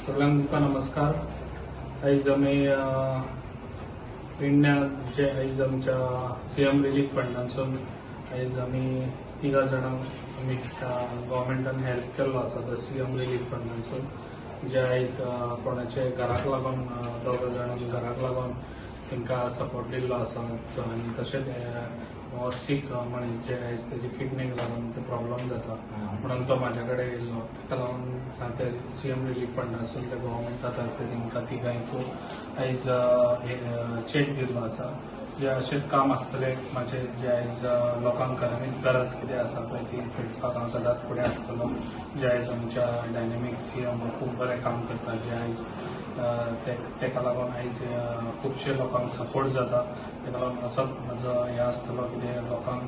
सगळ्यांक तुमकां नमस्कार. आयज आमी पेडण्या जे आयज आमच्या सीएम रिलीफ फंडांसून आयज आमी तिगा जाणांक आमी गव्हर्मेंटान हेल्प केल्लो आसा. तो सीएम रिलीफ फंडांसून जे आयज कोणाचे घराक लागून, दोगा जाणांक घराक लागून तांकां सपोर्ट दिल्लो आसा. आनी तशेंच हो सीक मनीस जे आयज तेजे किडनीक लागून ते प्रॉब्लम जाता म्हणून तो म्हाज्या कडेन येयल्लो. ताका लागून ते सीएम रिलीफ फंडासून ते गव्हर्मेंटा तर्फे तांकां तिगांयकूय आयज चॅक दिल्लो आसा. जे अशेंच काम आसतलें म्हाजें, जे आयज लोकांक खऱ्यांनीच गरज कितें आसा पळय ती फिरपाक हांव सदांच फुडें आसतलो. जे आयज आमच्या डायनेमीक सीएम खूब बरें काम करता, जे आयज तेका लागून आयज खुबशे लोकांक सपोर्ट जाता. तेका लागून असोच म्हजो हें आसतलो, कितें लोकांक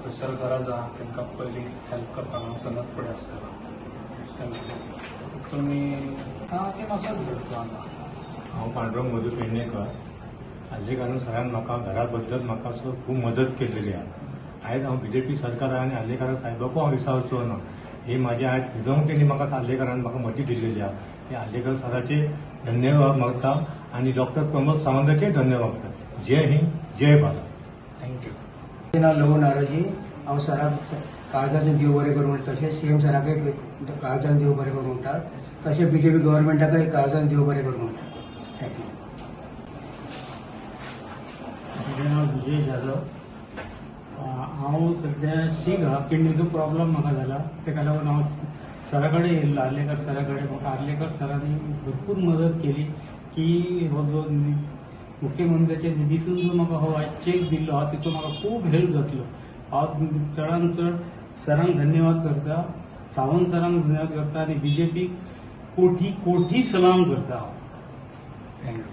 खंयसर गरज आहा तांकां पयलीं हेल्प करपाक हांव सदांच फुडें आसतलो. Thank you. तुमी हांव असोच करता हांगा. हांव पांडुरंग मधू पेडणेकर. आर्लेकार सरान म्हाका घरा बद्दल म्हाका असो खूब मदत केल्लेली आहा. आयज हांव बीजेपी सरकार आनी आर्लेकार साहेबाकूय हांव विसरचो ना. ही म्हाजी आयज फिरोवंक तेणी म्हाका आर्लेकारान म्हाका मदत दिल्लेली आहा. हे आर्लेकर सराचे धन्यवाद मागता आनी डॉक्टर प्रमोद सावंताचे धन्यवाद मागता. जय हिंद, जय भारत. Thank you. म्हजें नांव लवू नारोजी. हांव सराक काळजांतून देव बरें करूं म्हणटा. तशेंच सीएम सराकय काळजान देव बरें करूं म्हणटा. तशें बीजेपी गव्हर्मेंटाकय काळजान देव बरें करूं म्हणटा. Thank you. म्हजें नांव विजय जाधव. हांव सद्या शीक आहा. किडनीचो प्रॉब्लम म्हाका जाला. तेका लागून हांव सरा कडेन येयल्लो, आर्लेकर सरा कडेन. म्हाका आर्लेकर सरांनी भरपूर मदत केली की हो जो मुख्यमंत्र्याच्या निधीसून जो म्हाका हो आयज चेक दिल्लो आहा, तिचो म्हाका खूब हेल्प जातलो. हांव चडान चड सरांक धन्यवाद करता, सावंत सरांक धन्यवाद करता आनी बीजेपीक कोटी कोटी सलाम करता हांव. Thank you.